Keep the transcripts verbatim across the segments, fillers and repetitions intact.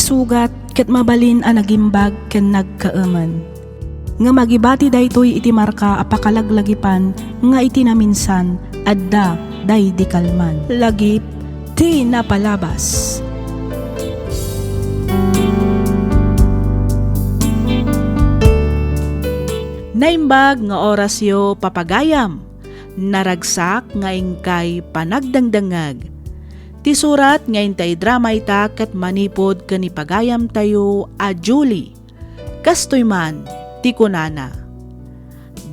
Sugat ket mabalin a nagimbag ken nagkaemen. Ngem agibati daytoy iti marka a pakalaglagipan nga iti naminsan adda daydi kalman. Lagip ti napalabas. Naimbag nga orasyo, papagayam. Naragsak nga inkay panagdengdengngeg. Ti surat nga inta idrama ita ket manipud ken ni pagayamtayo a Julie. Kastoy man ti kunana,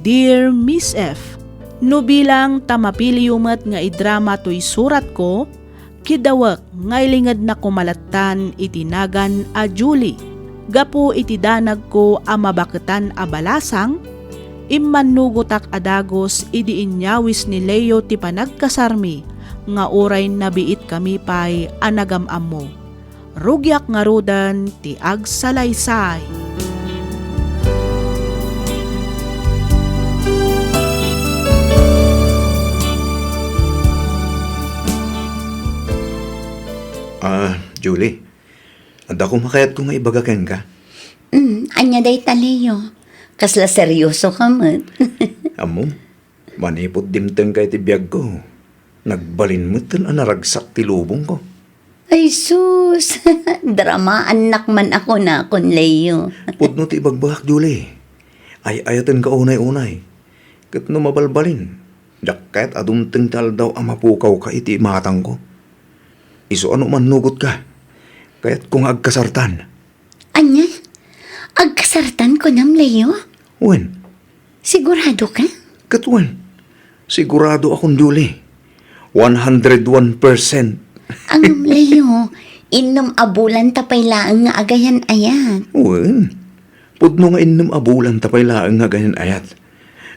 "Dear Miss F, no bilang ta mapiliyo met nga idrama toy suratko, kidawek nga ilingednako malattan iti nagan a Julie. Gapu iti danagko a mabaketan a balasang, immannugotak a dagus idi inyawis ni Leo ti panagkasarmi nga uray nabiitkami pay a nagam-ammo. Rugiak ngaruden ti agsalaysay." Ah, Julie, adda koma kayatko nga ibaga kenka. Mm, ania dayta, Leo? Kasla serioso ka met. Ammom, manipud dimtengka iti biagko, nagbalin metten a naragsak ti lubongko. Ay sus, dramaannak man a kunakon, Leo. Pudno ti ibagbagak, Julie. Ay-ayatenka unay-unay. Ket no mabalbalin, diak kayat a dumteng ti aldaw a mapukawka iti imatangko. Isu a no mannugotka, kayatko nga agkasartan. Ania? Agkasartan kunam, Leo? Wen. Sigurado ka? Ket wen. Sigurado akon, Julie. One hundred one percent. Ngem, Leo, innem a bulan ta pay laeng nga agayan-ayat. Wen. Pudno nga innem a bulan ta pay laeng nga agayan-ayat.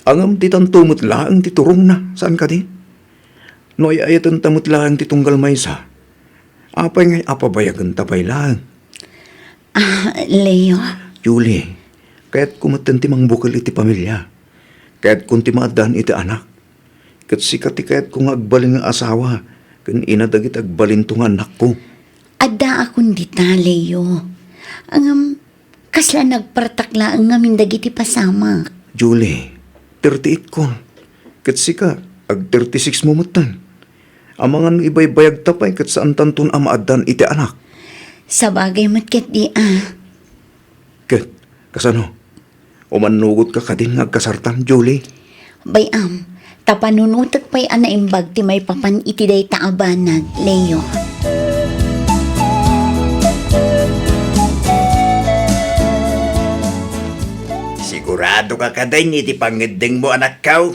Ngem ditanto met laeng ti turongna, saan kadi? No ay-ayatenta met laeng ti tunggal maysa, apay ngay a pabayagenta pay laeng? Ah, Leo. Julie, kayatko metten ti mangbukel iti pamilia. Kayatkon ti maaddaan iti anak. Ket sika ti kayatko nga agbalin nga asawa ken ina dagiti agbalinto nga annakko. Addaakon dita, Leo. Ngem, kasla nagpartak laeng ngamin dagiti pasamak. Julie, thirty-eight ko. Ket sika, ag thirty-six mo metten. Amangan no ibaybayagta pay ket saantanton a maaddaan iti anak. Sabagay met ketdi a. Ket, kasano? Umannugotka kadin nga agkasartan, Julie? Bay-am, ta panunotek pay a naimbag ti maipapan iti dayta a banag, Leo. Siguradoka kadin iti pangngeddengmo, anakko?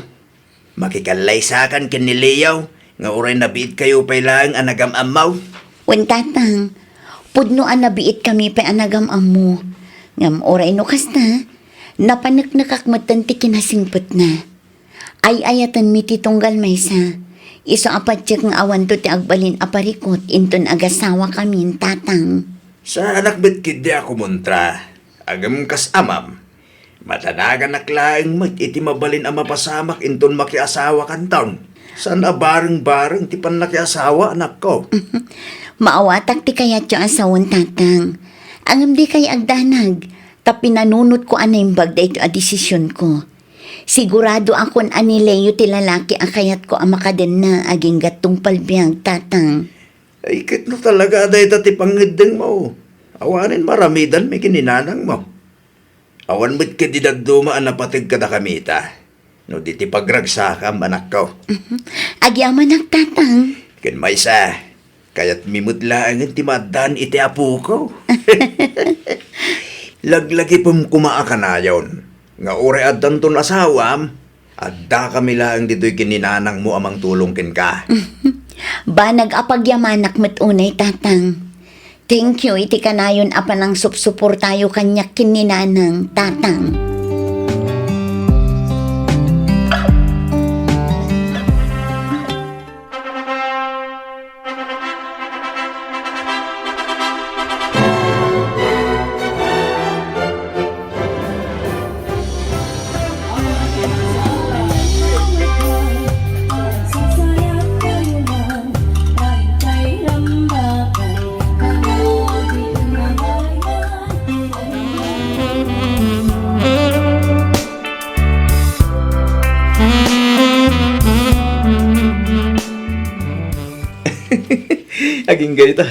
Makikallaysakan ken ni Leo nga uray nabiitkayo pay laeng a nagam-ammo? Wen, Tatang, pudno a nabiitkami pay a nagam-ammo. Ngem uray no kasta, napaneknekak metten ti kinasingpetna. Ay-ayatenmi ti tunggal maysa. Isu a patiek nga awanto ti agbalin a parikut inton agasawakamin, Tatang. Saanak met ketdi a kumontra. Ngem kas amam, madanaganak laeng met iti mabalin a mapasamak inton makiasawakanton. Saan a bareng-bareng ti pannakiasawa, anakko. Maawatak ti kayatyo a sawen, Tatang. Ngem dikay agdanag, ta pinanunotko a naimbag daytoy a desisionko. Siguradoakon a ni Leo ti lalaki a kayatko a makadenna agingga tungpal biag, Tatang. Ay, ket no talaga a dayta ti pangngeddengmo, awanen maramidanmi ken ni nanangmo. Awan met ketdi dadduma a napateg kadakami ita, no di ti pagragsakam, anakko. Mhm. Agyamanak, Tatang. Ken maysa, kayatmi met laengen ti maaddaan iti apoko. Laglagipem koma a kanayon nga uray addanton asawam, addakami laeng ditoy ken ni nanangmo a mangtulong kenka. Banag a pagyamanak met unay, Tatang. Thank you iti kanayon a panangsupsuportayo kaniak ken ni Nanang, Tatang. Agingga ita,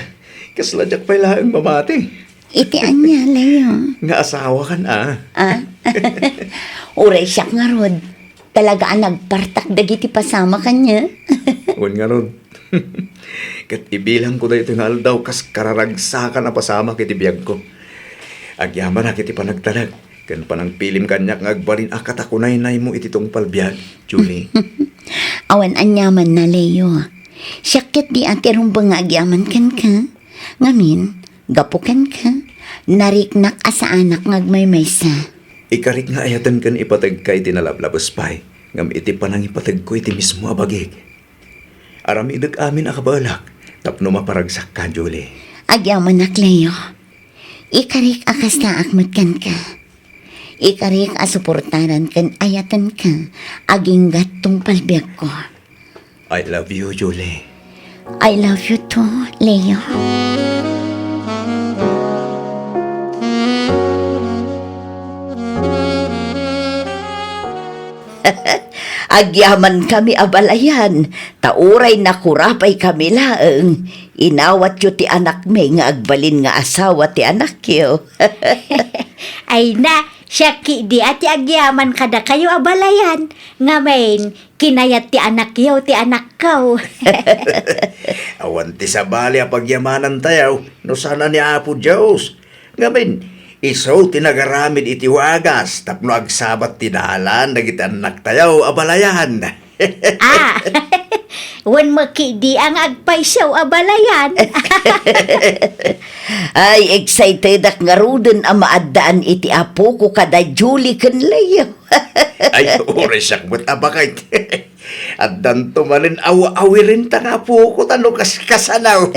kasla diak pay laeng mamati. Iti ania, Leo? Nga asawakan, a. Ah? Uray siak ngarud. Talaga a nagpartak dagiti pasamak kaniak. Wen ngarud. Ket ibilangko daytoy nga aldaw kas kararagsakan a pasamak iti biagko. Agyamanak iti panagtalek ken panangpilim kaniak nga agbalin a katakunaynaymo iti tungpal biag, Julie. Awan aniamanna, Leo. Siak ket di a ti rumbeng nga agyaman kenka. Ngamin, gapu kenka, nariknak a saanak nga agmaymaysa. Ikarik nga ayaten ken ipategka iti nalablabes pay, ngem iti panangipategko iti mismo a bagik. Aramidek amin a kabaelak tapno maparagsakka, Julie. Agyamanak, Leo. Ikarik a kastaak met kenka. Ikarik a suportaran ken ayatenka agingga tungpal biagko. I love you, Julie. I love you too, Leo. Agyamankami a balayan, ta uray nakurapay kami laeng, inawatyo ti anakmi nga agbalin nga asawa ti anakyo. Ay na, siak ketdi a ti agyaman kadakayo a balayan, ngamin, kinayat ti anakyo ti anakko. Awan ti sabali a pagyamanantayo no saan a ni Apo Dios. Ngamin, isu ti nagaramid iti wagas tapno agsabat ti dalan dagiti annaktayo a balayan. Ah, wen met ketdi a nga agpayso a balayan. Ay, excitedak ngaruden a maaddaan iti apoko kada Julie ken Leo. Ay, uray siak met a baket. Addanto manen aw-awiren ta nga apoko ta no kaskasano.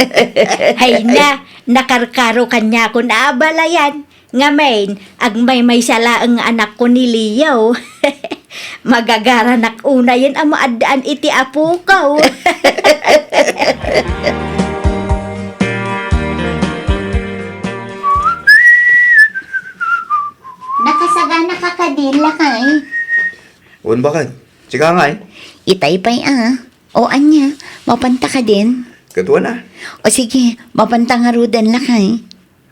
Ay na, nakarkaro kaniakon a abalayan. Ngamin, agmaymaysa laeng nga anakko ni Leo. Magagaranak unayen a maaddaan iti apoko. Nakasagana ka kadin, lakay? Wen, baket. Sika ngay? Itay pay a. O ania, mapanta kadin? Ket wen a. O sige, mapanta ngaruden, lakay.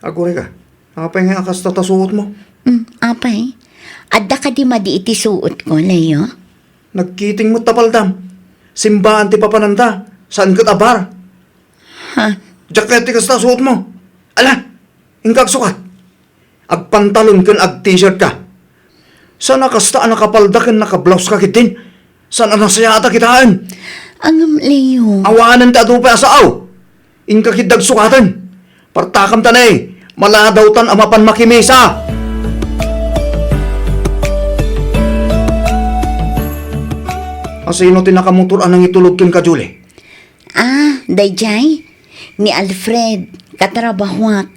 Aguray ka. Apay nga kasta ta suotmo? Mm, apay. Adda kadi madi iti suotko, Leo? Nagkiting met ta paldam. Simbaan ti papananda. Saan ket a bar? Ha? Diak kayat ti kasta suotmo. Ala, inka agsukat. Agpantalon ken ag-t-shirt ka. Saan a kasta a nakapalda ken nakablaus ka ketdin? Saan a nasayaat a kitaen? Ngem, Leo. Awanen ti adu pay a sao. Inka ketdi agsukaten. Partakam ta ne, maladawtan a mapan makimisa. Asino ti nakamotor a nangitulod kenka, Julie? Ah, daydiay? Ni Alfred, katrabahoak.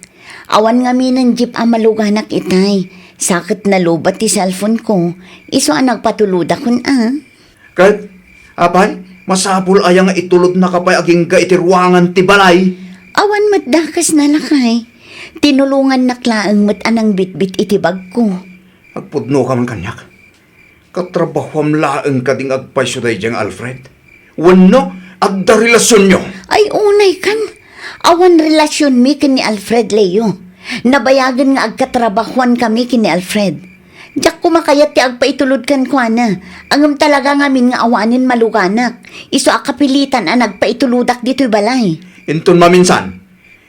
Awan ngaminen jeep a maluganak itay. Sa ket nalubat ti cellphone ko. Isu a nagpatulodakon a. Ket, apay, masapul aya nga itulodnaka pay agingga iti ruangan ti balay? Awan met dakesna, lakay. Tinulongannak laeng met a nangbitbit iti bagko. Agpudnoka man kaniak. Katrabahoam laeng kadi nga agpayso daydiay nga Alfred? Wenno, adda relasionyo? Ay, unay kan. Awan relasionmi ken ni Alfred, Leo. Nabayagen nga agkatrabahoan kami ken ni Alfred. Diak koma kayat ti agpaitulod kenkuana. Ngem talaga ngamin nga awanen maluganak. Isu a kapilitan a nagpaitulodak ditoy balay. Inton maminsan,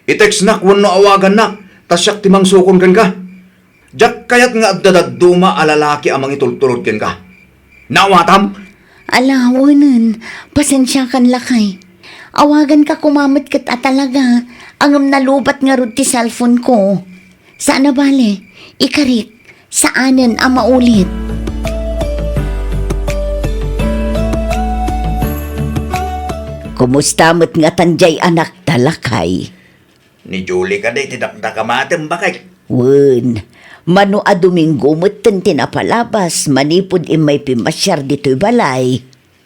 i-textnak wenno awagannak, ta siak ti mangsukon kenka. Diak kayat nga adda dadduma a lalaki a mangitultulod kenka. Naawatam? Ala, wenen, pasensiakan lakay. Awaganka koma met ket a talaga, ngem nalubat ngarud ti cellphone ko. Saan a bale, ikarik, saanen a maulit. Kumusta met ngatan diay anakta, lakay? Ni Julie kadi ti dakdakamatem, baket? Wen, mano a Domingo metten ti napalabas manipud immay pimmasiar ditoy balay.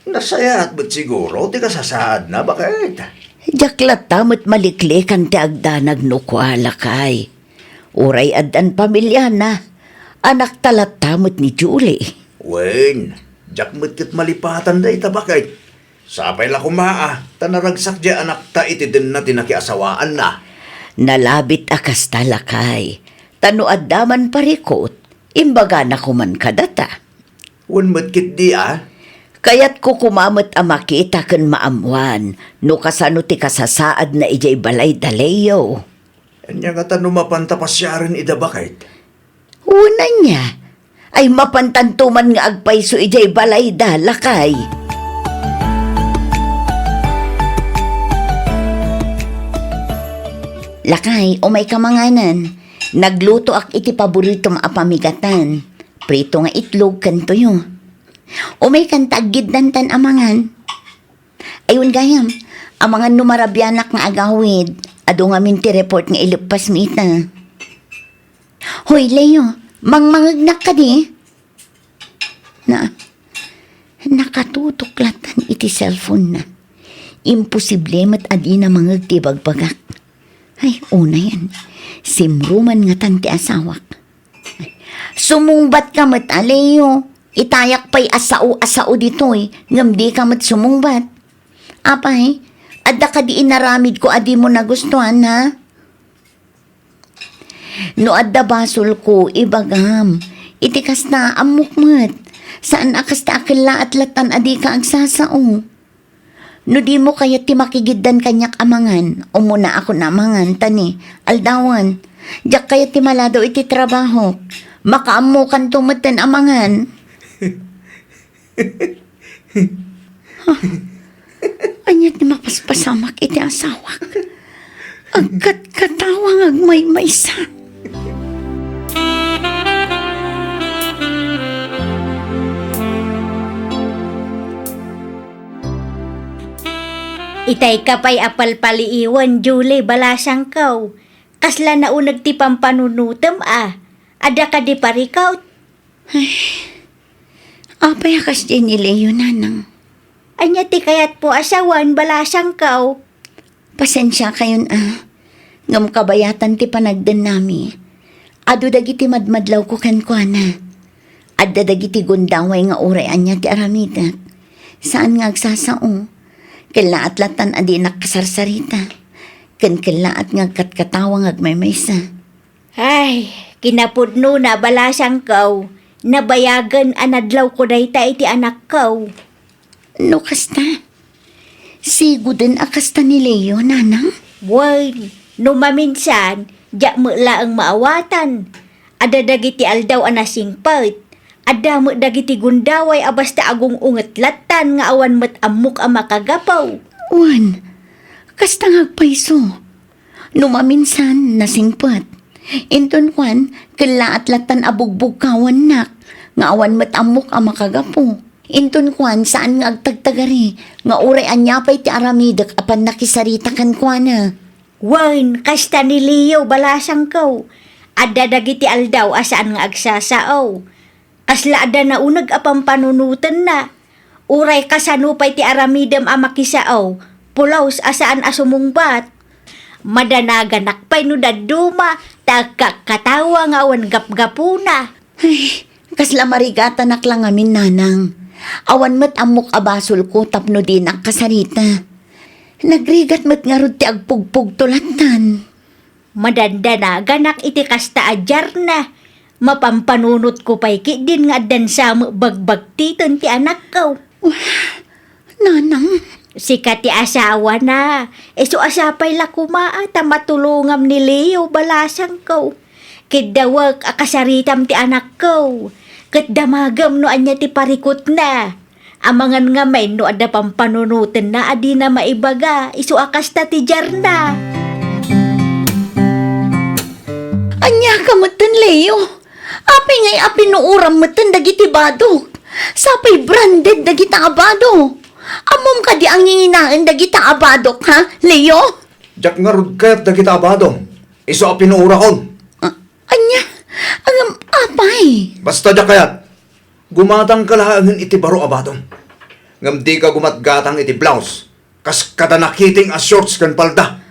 Nasayaat met siguro ti kasasaadna, baket? Diak latta met maliklikan ti agdanag no kua, lakay. Uray addan pamiliana, anakta latta met ni Julie. Wen, diak met ket malipatan dayta, baket. Sapay la koma a, ta naragsak diay anakta iti denna ti nakiasawaanna. Nalabit a kasta, lakay. Ta no adda man parikut, imbagana koman kadata. Wen met ketdi a. Kayatko koma met a makita ken maammoan no kasano ti kasasaadna idiay balayda, Leo. Ania ngata no mapanta pasiaren ida baket? Wen ania? Ay, mapantanto man nga agpayso idiay balayda, lakay. Lakay, umayka manganen. Naglutoak iti paboritom a pamigatan. Prito nga itlog ken tuyo. Umaykan ta aggiddantan a mangan. Ay, wen gayam, amangan no marabianak nga agawid, adu ngamin ti report nga ileppasmi ita. Hoy, Leo, mangmangegnak kadi? Na, nakatutok latan iti cellphone-na. Imposible met a dina mangeg ti ibagbagak. Ay, unayen, simruman ngatan ti asawak. Sumungbatka met a, Leo. Itayak pay a sao a sao ditoy, ngem dika met sumungbat. Apay, adda kadi inaramidko a dimo nagustuan, ha? No adda basolko, ibagam. Iti kasta, ammok met. Saan a kasta a kellaat latan a dika agsasao. No dimo kayat ti makigiddan kaniak a mangan, ummunaakon a mangan, ta ni, aldawen, diak kayat ti maladaw iti trabahok. Makaammokanto metten a mangan. Huh? Ania ti mapaspasamak iti asawak? Agkatkatawa nga agmaymaysa. Itay ka pay a palpaliiwen, Julie, balasangko. Kasla nauneg ti pampanunotem a. Adda kadi parikut? Ay, apay a kasdiay ni Leo, nanang? Ania ti kayatmo a sawen, balasangko? Pasensiakayon a, ngem kabayatan ti panagdennami. Adu dagiti madmadlawko kenkuana. Adda dagiti gundaway nga uray ania ti aramidek. Saan nga agsasao. Kellaat latan a dinak kasarsarita. Ken kellaat nga agkatkatawa nga agmaymaysa. Ay, kinapudnona, balasangko, nabayagen a nadlawko dayta iti anakko. No kasta, sigoden a kasta ni Leo, nanang? Wen, no maminsan, diak met laeng maawatan. Adda dagiti aldaw a nasingpet. Adda met dagiti gundaway a basta agung-unget latan nga awan met ammok a makagapu. Wen, kasta nga agpayso. No maminsan, nasingpet. Inton kuan, kellaat latan a bugbugkawannak, nga awan met ammok a makagapu. Inton kuan, saan nga agtagtagari, nga uray ania pay ti aramidek a pannakisarita kenkuana. Wen, kasta ni Leo, balasangko. Adda dagiti aldaw a saan nga agsasao. Kasla adda nauneg a pampanunotenna. Uray kasano pay ti aramidem a makisao, pulos a saan a sumungbat. Madanaganak pay no dadduma, ta agkatkatawa nga awan gapgapuna. Ay, kasla marigatanak la ngamin, nanang. Awan met ammok a basolko tapno dinak kasarita. Nagrigat met ngarud ti agpugpugto latan. Madandanaganak iti kasta a diarna. Mapampanunotko pay ketdin nga addan sa met bagbagtiten ti anakko. Wah, nanang. Sika ti asawana. Isu a sapay la koma a ta matulongam ni Leo, balasangko. Kiddawek a kasaritam ti anakko. Ket damagem no ania ti parikutna. Amangan ngamin no adda pampanunotenna a dina maibaga, isu a kasta ti diarna. Ania ka metten, Leo? Apay ngay a pinuoram metten dagiti badok? Sapay branded dagita a bado. Ammom kadi a nginginaen dagita a badok, ha, Leo? Diak ngarud kayat dagita a badom. Isu a pinuorakon. Ah, ania? Ngem, apay? Basta diak kayat. Gumatangka laengen iti baro a badom. Ngem dika gumatgatang iti blouse, kas kada nakiting a shorts ken palda.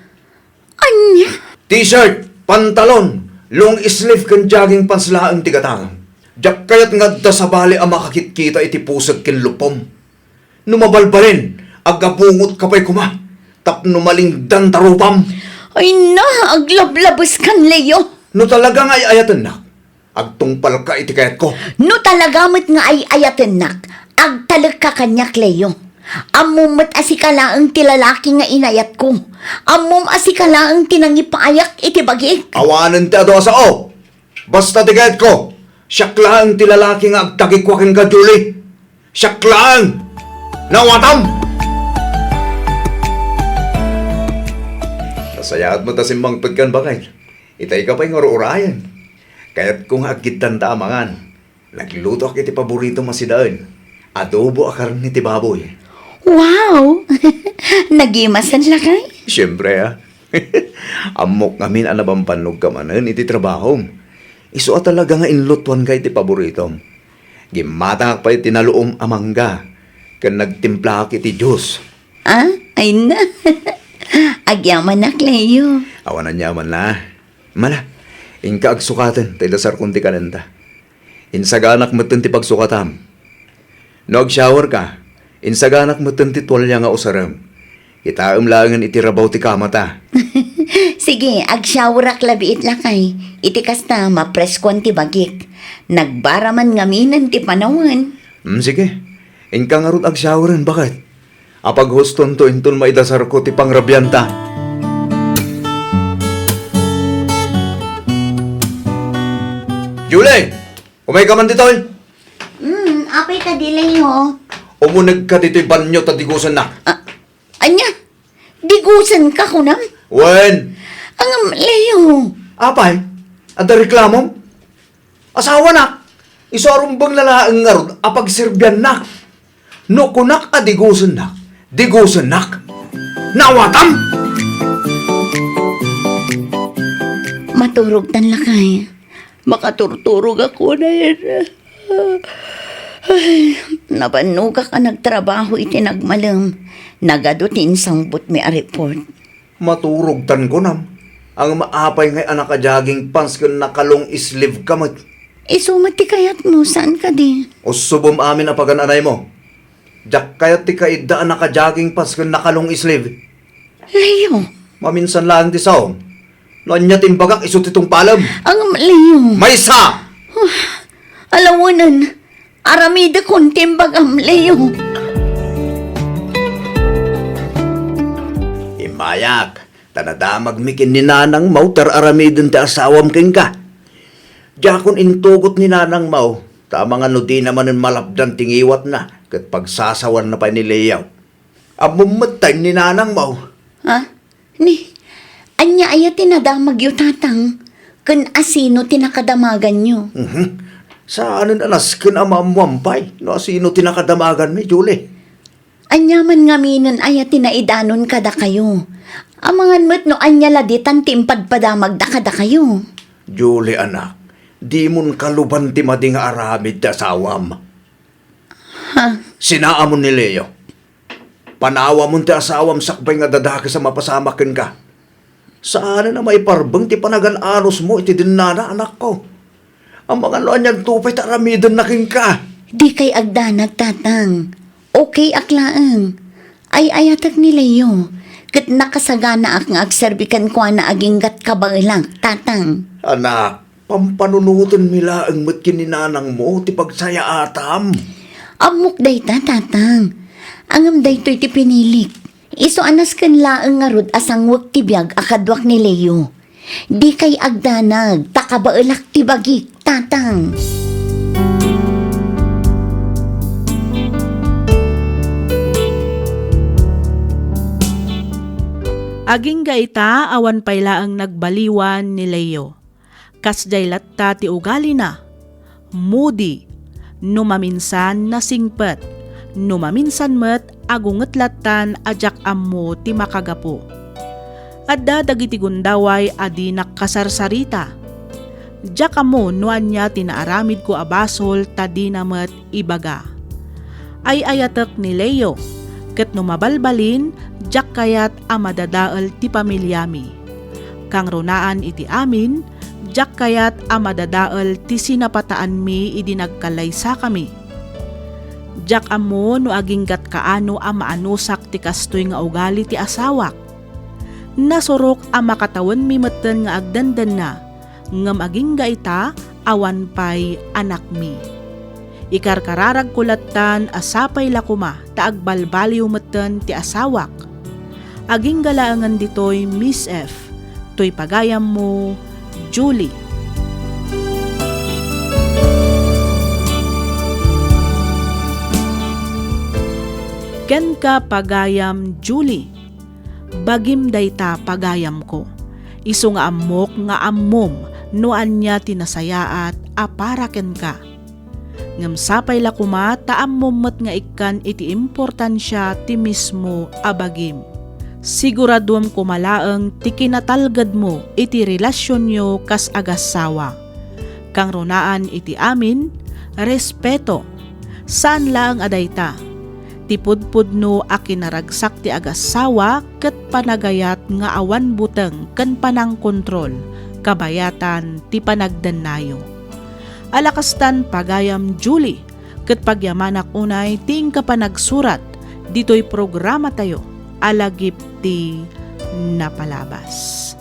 Ania? T-shirt, pantalon, long sleeve ken jogging pants laeng ti gatangam. Diak kayat nga adda sabali a makakitkita iti pusek ken lupom. No mabalbalin, Agabungotka pay koma tapno malingdan ta rupam. Ay na, aglablabeskan, Leo. No talaga nga ay-ayatennak, agtungpalka iti kayatko. No talaga met nga ay-ayatennak, agtalekka kaniak, Leo. Ammom met a sika laeng ti lalaki nga inayatko. Ammom a sika laeng ti nangipayak iti bagik. Awanen ti adu a sao. Basta ti kayatko, siak laeng ti lalaki nga agtagikua kenka, Julie. Siak laeng! Nawatam! Nasayaat met a simmangpetkan, baket. Itay ka pay nga ur-urayen. Kayatko nga agkiddanta a mangan. Naglutoak iti paboritom a sidaen. Adobo a karne ti baboy. Wow! Nagimasen, lakay? Siempre, a. Ammok ngamin a nabambannogka manen iti trabahom. Isu a talaga nga inlutuanka iti paboritom. Gimmatangak pay iti naluom a mangga, ken nagtimplaak iti juice. Ah, ay na. Agyamanak, Leo. Awan aniamanna. Mala, inka agsukaten, ta idasarkon ti kanenta. Insaganak metten ti pagsukatam. No agshowerka, insaganak metten ti tualia nga usarem. Kitaem laengen iti rabaw ti kamata. Sige, agshowerak labiit, lakay. Iti kasta, mapreskoan ti bagik. Nagbara man ngaminen ti panawen. Mm, sige. Inka ngarud agshoweren, baket. Apaghustonto inton maidasarko ti pangrabianta. Julie! Umayka man ditoy! Mm, apay kadi, Leo? Umunegka ditoy banyo ta digusennak. Ah, ania? Digusenka, kunam? Wen! Ngem, Leo. Apay? Adda reklamom? Asawanak! Isu a rumbeng laeng ngarud a pagserbiannak. No kunak a digusennak, digusennak. Nawatam! Maturogtan, lakay. Makaturturogak unayen. Ay, nabannogak a nagtrabaho iti nagmalem. Nagadu ti insangbutmi a report. Maturogtan, kunam. Ngem apay ngay a naka-jogging pants ken naka-long sleeve ka met? Isu met ti kayatmo, saan kadi? Ussubem amin a pagan-anaymo. Diak kayat ti kaidda a naka-jogging pants ken naka-long sleeve. Leo. Maminsan laeng ti saom. No ania ti imbagak, isu ti tungpalem. Ngem, Leo. Maysa! Alawenen. Aramidekon ti imbagam, Leo. Immayak, ta nadamagmi ken ni Nanang Mau ti ar-aramiden ti asawam kenka. Diakon intugot ni Nanang Mau, ta amangan no dina manen malapdan ti ngiwatna ket pagsasawanna pay ni Leo. Ammom met ta ni Nanang Mau. Ha? Ni, ania aya ti nadamagyo, Tatang? Ken asino ti nakadamaganyo? Mhm. Saanen a nasken a maammoam pay no asino ti nakadamaganmi, Julie. Ania man ngaminen aya ti naidanon kadakayo? Amangan met no ania la ditan ti impadpadamagda kadakayo. Julie, anak, dimon kaluban ti madi nga aramid ti asawam. Ha? Sinaamon ni Leo. Panawamon ti asawam sakbay nga dadakes a mapasamak kenka. Saanen a maiparbeng ti panagan-anusmo iti dennana, anakko. Amangan no anianto pay ti aramidenna kenka. Dikay agdanag, Tatang. Okay ak laeng. Ay-ayatek ni Leo, ket nakasaganaak nga agserbi kenkuana agingga ti kabaelak, Tatang. Anak, pampanunotenmi laeng met ken ni nanangmo ti pagsayaatam. Ammok dayta, Tatang. Ngem daytoy ti pinilik. Isu a nasken laeng ngarud a sangwek ti biag a kaduak ni Leo. Dikay agdanag, ta kabaelak ti bagik, Tatang. Agingga ita, awan pay laeng nagbaliwan ni Leo. Kasdiay latta ti ugalina. Moody, no maminsan nasingpet, no maminsan met agunget lattan a diak ammo ti makagapu. Adda dagiti gundaway a dinak kasarsarita. Diak ammo no ania ti naaramidko a basol ta dina met ibaga. Ay-ayatek ni Leo, ket no mabalbalin, diak kayat a madadael ti pamiliami. Kangrunaan iti amin, diak kayat a madadael ti sinapataanmi idi nagkalaysakami. Diak ammo no aginggat kaano a maanusak ti kastoy nga ugali ti asawak. Nasurok a makatawenmi metten nga agdandanna, ngem agingga ita awan pay anakmi. Ikarkararagko lattan a sapay la koma ta agbalbaliw metten ti asawak. Agingga laengen ditoy, Miss F, toy pagayammo, Julie. Kenka, pagayam Julie, bagim dayta, pagayamko. Isu nga ammok nga ammom no ania ti nasayaat a para kenka. Ngem sapay la koma ta ammom met nga ikkan iti importansia ti mismo a bagim. Siguraduem koma laeng ti kinatalgedmo iti relasionyo kas agassawa. Kangrunaan iti amin, respeto. Saan laeng a dayta. Ti pudpudno a kinaragsak ti agassawa ket panagayat nga awan buteng ken panangkontrol, kabayatan ti panagdannayo. Alakastan, pagayam Julie, ket pagyamanak unay ti inka panagsurat ditoy programatayo a Lagip ti Napalabas.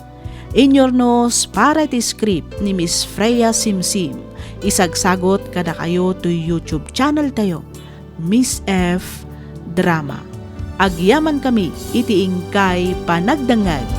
Inyurnos para iti script ni Miss Freya Simsim, isagsagut kadakayo toy YouTube channel tayo, Miss F Drama. Agyamankami iti inkay panagdengngeg.